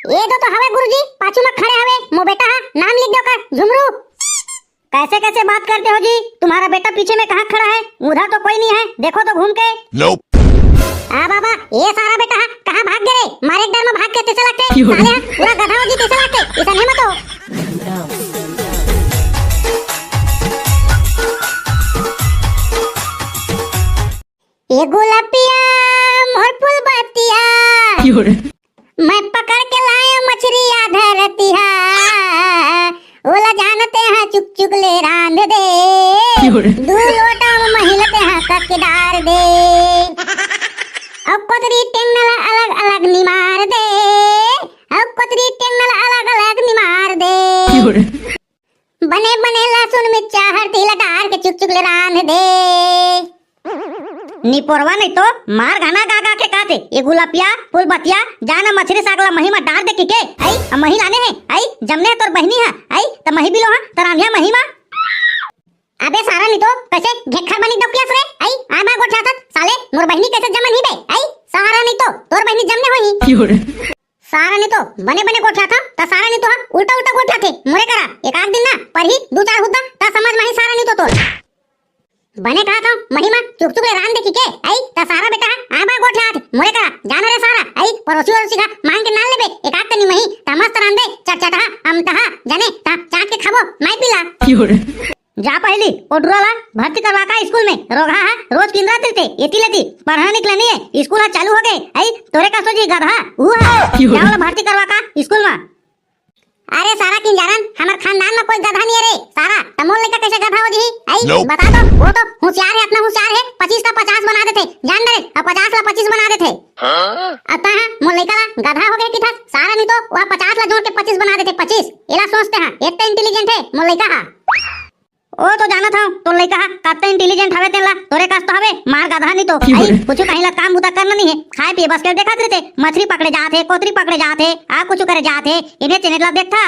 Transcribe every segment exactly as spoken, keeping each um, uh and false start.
ये दो तो हवे गुरुजी, पाछू में खड़े हवे, मोर बेटा हा, नाम लिख दो का, झुमरू। कैसे कैसे बात करते हो जी? तुम्हारा बेटा पीछे में कहाँ खड़ा है? उधर तो कोई नहीं है, देखो तो घूम के। Nope. आ बाबा, ये सारा बेटा हा, कहाँ भाग गे रे? मारे एक डर में भाग के तैसे लगते। क्यों रे? साले हा, पूरा गधा हो जी तैसे लगते। इसन हे मत हो। ए गुलपिया, मोर फूलबतिया। क्यों रे? मैं पकड़ के लाया मछरी आधा रतिहा, ओला जानते हैं चुक चुक ले रांध दे। क्यों रे? दू लोटा में महिलते हैं कक डार दे। अब कोतरी टेंगना ला अलग अलग निमार दे, अब कोतरी टेंगना ला अलग अलग निमार दे। क्यों रे? बने बने लहसुन मिर्चा हल्दी ला डार के चुक चुक ले रांध दे। निपोरवा नहीं तो मार घना गा गा के काथे। ए गुलपिया, फूलबतिया, जाना मछरी साग ला मही मा डार दे किके। आई, अब मही लाने हे। आई, जमने हे तोर बहिनी हा। आई, त मही बिलो हा, त रांधिया मही मा। अबे सारा नहीं तो, कैसे घेखर बनी डोकियास रे? आई, आय मा गोठियाथस, साले, मोर बहिनी कैसे जमन ही बे? आई, सारा नहीं तो, तोर बहिनी जमने होही। क्यों रे? सारा नहीं तो बने बने गोठियाथस, त सारा नहीं तो हा उल्टा उल्टा गोठियाथे। मोरे करा एक आध दिन ना परही दू चार हुद्दा, त समझ में ही सारा नहीं तो तोर। बने कहा था महिमा चुक चुक ले रांध दे किके, आई, त सारा बेटा हा आय मा गोठियाथे। मोरे करा जाना रे सारा, आई, पड़ोसी वड़ोसी का मांग के नान लेबे, एक आध कनी मही, त मस्त रांध दे, चटचटहा, अमटहा, जाने, त चाट के खाबो, माई पीला। क्यों रे? जा पहिली, ओ टुरा ला भर्ती करवा का स्कूल में, रोगहा हा, रोज किंदरात रहिथे, एती लेती, पढ़ना निकले नहीं है, स्कूल हा चालू हो गए, आई, तोरे का सोची गधा, ऊ हा, क्यों? जा ओला भर्ती करवा का स्कूल में। अरे सारा किंजारन, हमर खानदान में कोई गधा नहीं है रे, सारा, त मोर लइका कैसे गधा हो जी, आई, Nope. बता दो, वो तो होशियार है, इतना होशियार है, पच्चीस का पचास बना देथे, जान दे, अब पचास ला पच्चीस बना देथे। हाँ? अब तैं हा, मोर लइका ला गधा हो गए किथस, सारा नहीं तो, वह पचास ला जोड़ के पच्चीस बना देथे, पच्चीस, एला सोचते हा, इतना इंटेलिजेंट है, मोर लइका हा। ओ तो जानत हव, तोर लइका हा कतका इंटेलिजेंट हवे तेन ला, तोरे कस तो हवे, मार गधा नहीं तो। क्यों आई, रे? कुछ कहीं ला काम बुता करना नहीं है, खाए पिए बस के देखत रहिथे, मछरी पकड़े जात हे, कोतरी पकड़े जात हे, आ कुछ करे जात हे, इन्हें चैनल ला देखथा।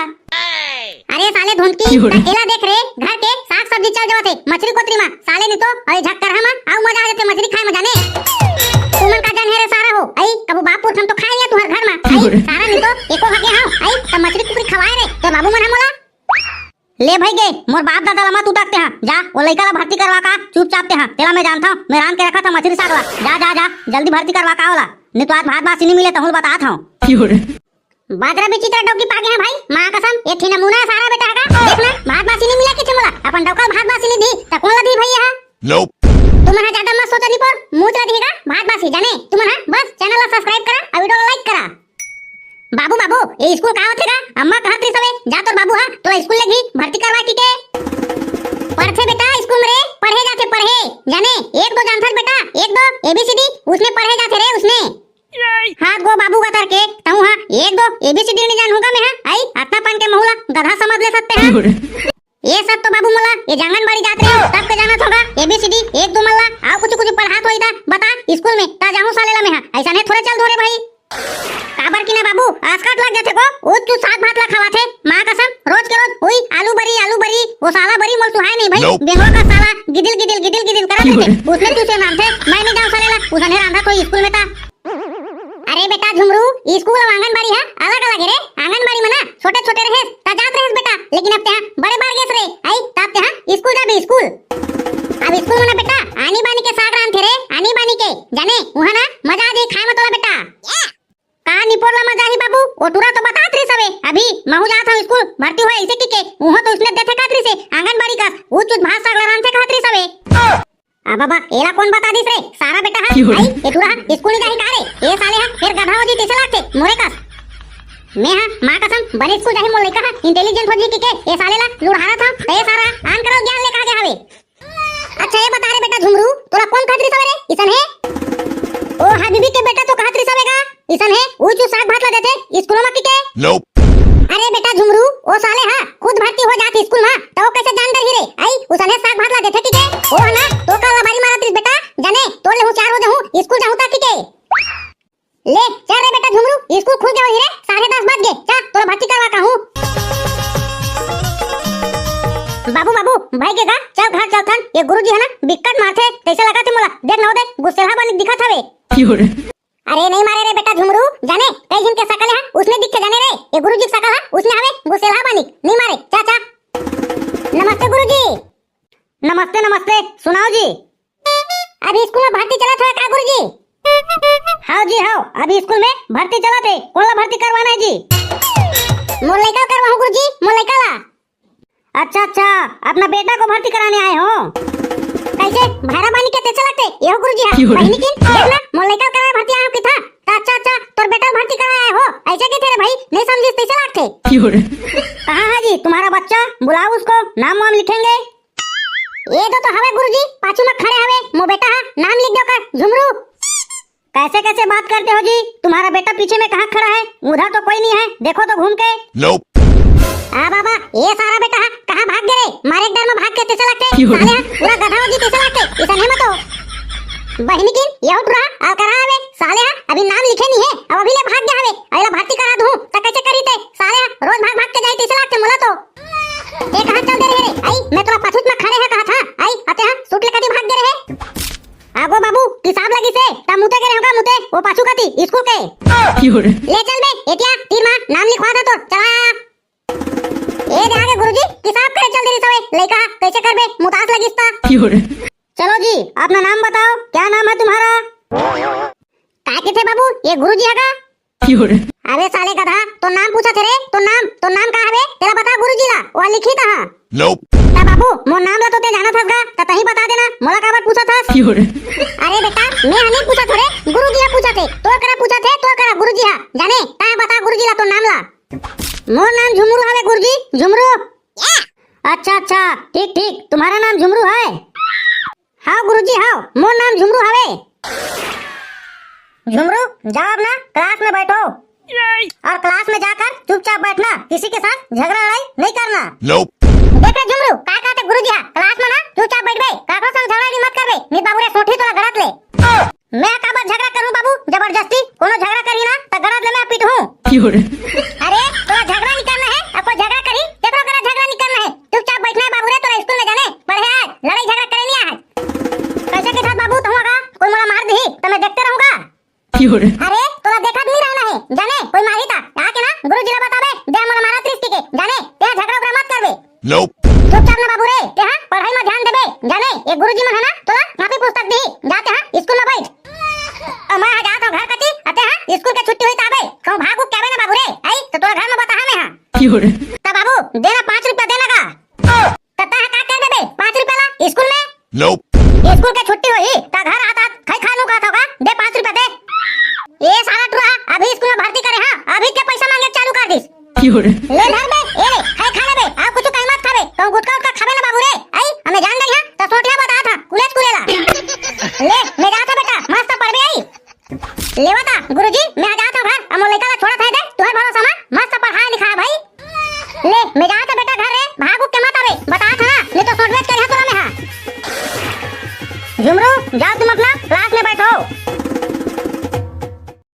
अरे साले धुंधकी, क्यों रे? त एला देख रे, घर के साग सब्जी चल जावत हे, मछरी कोतरी मा, साले नहीं तो, अरे झक्कर हा मा, आऊ मजा आ जाथे मछरी खाए मा जाने। तुमन का जान है रे सारा हो, आई, कबू बाप पुरखन तो खाए नहीं तुहर घर मा, क्यों आई, रे? सारा नहीं तो, एको हगे हव, आई, त मछरी कुकरी खवाए रे, तो बाबू मन हा मोला। ले भई गे, मोर बाप दादा ला मत उताकते हा। जा, ओ लइका ला भर्ती करवा का, चुपचाप ते हा। तेला मैं जानथव, मैं रांध के रखत हव मछरी साग ला। जा, जा, जा, जल्दी भर्ती करवा का ओला। नहीं तो आज भात बासी नहीं मिले, तहूँ ल बतात हव। बादरा बिचित्रा डौकी पागे हा भाई, माँ कसम, एक ठे नमूना सारा बेटा हा का। देख ना, भात बासी नहीं मिला किथे मोला, अपन डौका भात बासी नहीं दी, त कोन ला दी भई हा? Nope. तुमन हा ज्यादा मत सोचा निपोर, मुँह चला दिहेगा भात बासी, जाने। तुमन हा बस चैनल ला सब्सक्राइब करा अउ वीडियो ला लाइक करा। बाबू, बाबू, ये स्कूल का होथे गा? अम्मा कहत रहिस हवे, जा तोर बाबू हा तोला स्कूल लेगही, भर्ती करवा किके। पढ़थे बेटा स्कूल में रे, पढ़े जाथे पढ़े। जाने, एक दो जानथस बेटा, एक दो एबीसीडी, उसने पढ़े जाथे रे, उसने। हाथ गो बाबू का तरके, तहूँ हा एक दो एबीसीडी नहीं जानहूँ गा मैं हा, आई, अतना पन के महू ला गधा समझ ले सकते हैं। ये सब तो बाबू मोला, ये आंगनबाड़ी जात रहे, तब के जानत होगा, एबीसीडी, एक दो मल्ला, आउ कुछ कुछ पढ़ात होई ता, बता, स्कूल में, ता जाहूँ साले ला मैं हा, ऐसा नहीं थोड़े चल धोरे भाई। काबर कि ना बाबू, आसकट लग जाथे को, वो तू साग भात ला खवाथे, माँ कसम, रोज के रोज, उई, आलू बरी, आलू बरी, वो साला बरी मोल सुहाय नहीं भाई, Nope. बेंगवा का साला, गिदिल, गिदिल, गिदिल, गिदिल करा देथे, उसने तू से नाम थे, मैं नहीं जाऊँ साले ला, उसने रांधा तो स्कूल में ता। अरे बेटा झुमरू, स्कूल अउ आंगनबाड़ी हा अलग-अलग हे रे। आंगनबाड़ी में ना छोटे-छोटे रहेस, त जात रहेस बेटा, लेकिन अब तेहा बड़े बाढ़ गेस रे। आई, त अब तेहा स्कूल जाबे स्कूल। अब स्कूल में ना बेटा आनी बानी के साग रांधथे रे, आनी बानी के। जाने, उहाँ ना मजा आ जाही खाए में तोला बेटा। का निपोर ला मजा आही बाबू? ओ टुरा तो बतात रहिस हवे, अभी महू जात हव स्कूल, भर्ती होय अइसे किके, उहाँ तो उसने देथे कहत रहिस हे, आंगनबाड़ी कस, ऊ चुत भात साग ला रांधथे कहत रहिस हवे। आ बाबा, एला कोन बता दिस रे? सारा बेटा हा, क्यों रे? आई, ए टुरा हा, स्कूल नहीं जाही का रे? ए साले हा, फेर गधा हो जी, तैसे लागथे, मोरे कस। मैं हा, माँ कसम, बने स्कूल जाही मोर लइका हा, इंटेलिजेंट हो जी किके, ए साले ला, लुढ़ारत हा, ए सारा, आन करो ज्ञान लेके आगे हवे। अच्छा, ये बता रे बेटा झुमरू, तोला कोन कहत रिस हवे रे, इसन हे? ओ हबीबी के बेटा तो कहत रिस हवे गा, इसन हे, उई चू साग भात ला देथे, स्कूल मा किके। Nope. अरे बेटा झुमरू, ओ साले हा खुद भर्ती हो जात स्कूल मा, त ओ कैसे जान डरही रे? आई, उसने साग भात ला देथे किके? ओ हा ना, तो का लबारी मारत रिस बेटा, जाने, तोर ले होशियार हो जाहूँ, स्कूल जाहूँ ता किके? ले, चल रे बेटा झुमरू, स्कूल खुल गे होही रे, साढ़े दस बज गे, चल, तोला भर्ती करवा का हूँ। बाबू, बाबू, भाई के गा, चल घर चलथन, ये गुरुजी हा ना, बिकट मारथे, तैसे लगथे मोला, देख ना ओ दे, गुस्सेलहा बनी दिखत हवे। अरे नहीं मारे रे बेटा झुमरू, जाने, कई झिन के सकल हा, उसने दिखे जाने रे। गुरुजी के सकल ह उसने हवे, गुसेलहा बनिक, नी मारे, चा, चा। नमस्ते गुरुजी। नमस्ते, नमस्ते, सुनाओ जी। अभी स्कूल में भर्ती चलत हवे का गुरुजी? हाव जी, हाव, अभी स्कूल में भर्ती चलत हे। कोन ला भर्ती करवाना हे जी? मोर लइका ला करवाहूँ गुरुजी, मोर लइका ला। अच्छा, अच्छा, अपना बेटा को भर्ती कराने आए हो? कैसे भैरा बनी के तेचे लगथे? एहो गुरुजी हा। क्यों रे? बहिनी किन, देख ना, मोर लइका ला कराए भर्ती आए हो किथा? त अच्छा, अच्छा, तोर बेटा ला भर्ती कराए आए हो, ऐसे कथे रे भाई, नहीं समझिस तैसे लगथे। क्यों रे? कहाँ है जी तुम्हारा बच्चा? बुलाओ उसको, नाम वाम लिखेंगे। ये दो तो हवे गुरुजी, पाछू में खड़े हवे, मोर बेटा हा, नाम लिख दो कर, झुमरू। कैसे कैसे बात करते हो जी? तुम्हारा बेटा पीछे में कहाँ खड़ा है? उधर तो कोई नहीं है, देखो तो घूम के। Nope। आ बाबा, ये सारा बेटा हा, कहाँ भाग गे रे? मारे एक डर में भाग के तैसे लगथे। क्यों रे? साले हा, पूरा गधा हो जी तैसे लगथे, इसन हे मत हो। बहिनी किन, ये उठ रहा, आ करा हवे, साले हा, अभी नाम लिखे नहीं है, अब अभी ले भाग गया हवे, अभी ले भर्ती करा दूँ, त कैसे करी ते? साले हा, रोज भाग भाग के जाई तैसे लगथे मोला तो। ए, कहाँ चल दे रहे रे? आई, मैं तोला पाछूच में खड़े है कहा था। आई, अते हा, सूट ले कदी भाग गे रहे। आगो बाबू, किसाब लगी से, ता मुते गे रहे होगा मुते, वो पाछू कती, स्कूल के। क्यों रे? ले चल बे, एतिया, तीर मा, नाम लिखवा था तोर, चला। ए दे आगे गुरुजी, किसाब करे चल दे रही सवे, लइका, कैसे करबे, मुतास लगिस ता। क्यों रे? चलो जी, अपना नाम बताओ, क्या नाम है तुम्हारा? का कथे बाबू, ये गुरुजी हगा? क्यों रे? अबे साले गधा, तो नाम पूछा थे रे, तो नाम, तो नाम का हवे? तेला बता गुरुजी ला, वो लिखी तहाँ। Nope। ता बाबू, मोर नाम ला तो ते जानत हस गा, ता तही बता देना, मोला काबर पूछत हस? क्यों रे? अरे बेटा, मैं हनी पूछत हो रे, गुरुजी हा पूछत हे, तोर करा पूछत हे, तोर करा गुरुजी हा, जाने, ता बता गुरुजी ला तो नाम ला। मोर नाम झुमरू हवे गुरुजी, झुमरू। अच्छा, अच्छा, ठीक, ठीक, तुम्हारा नाम झुमरू है? हाँ गुरुजी, हाँ, मोर नाम झुमरू हवे। झुमरू, जाओ अपना क्लास में बैठो और क्लास में जाकर चुपचाप बैठना, किसी के साथ झगड़ा लड़ाई नहीं करना। Nope। देख रे झुमरू, का कहते गुरुजी हा, क्लास में ना चुपचाप बैठबे, काकरो संग झगड़ा नहीं मत करबे, नहीं बाबू रे सोटी तोला गलत ले। मैं काबर झगड़ा करूँ बाबू, जबरदस्ती कोनो झगड़ा करही ना त गरज ले मैं पीटहूँ। क्यों रे? अरे तोला झगड़ा नहीं करना है, अब कोई झगड़ा करही तेकरो करा झगड़ा नहीं करना है, चुपचाप बैठना है बाबू रे, तोला स्कूल में जाने पढ़े आए, लड़ाई झगड़ा करे नहीं आए। कैसे के साथ बाबू तुम अगर कोई मोला मार दही तो मैं देखते रहूँगा। क्यों रे? अरे तोला देखत नहीं रहना है, जाने कोई मारी ता आके ना गुरुजी ला बताबे, दे मोला मारा त्रिस के, जाने ते झगड़ा उगड़ा मत करबे। Nope। चुपचाप ना बाबू रे, ते हा पढ़ाई में ध्यान देबे, जाने ये गुरुजी मन है ना तोला कॉपी पुस्तक दी, जाते हा स्कूल में बैठ। अ, मैं हा जात हूँ घर कती, अते हा स्कूल के छुट्टी हुई ताबे, कहूँ भाग उग के आबे ना बाबू रे, आई तो तोला घर में बताहा मैं हा। क्यों रे? त बाबू, देना पाँच रुपया देना का। त तैं हा का कर देबे पाँच रुपया ला स्कूल में? Nope। स्कूल के छुट्टी होही, त घर आत आत खई खा लूँ कहत होगा, दे पाँच रुपया दे। ए साला टुरा, अभी स्कूल में भर्ती करे हा, अभी के पैसा मांगे चालू कर दिस। क्यों रे? ले धर बे, ए ले, खाए खा ले बे, आ कुछ कहीं मत खाबे, कहूँ गुटखा उटखा खाबे ना बाबू रे, आई, हमें जान गई है, तो सोटिया बता था, कुलेज कुलेला। ले, मैं जात हूँ बेटा, मस्त पढ़बे आई। लेवा ता, गुरुजी, मैं जात हूँ घर, अब मोर लइका ला छोड़त है दे, तुहर भरोसा मा, मस्त पढ़ाई लिखाई भाई। ले, मैं जात हूँ बेटा घर रे, भाग उग के मत आवे, बता था ना, नहीं तो सोटवेज करिहा तोला मैं हा। झुमरू, जाओ तुम अपना क्लास में बैठो।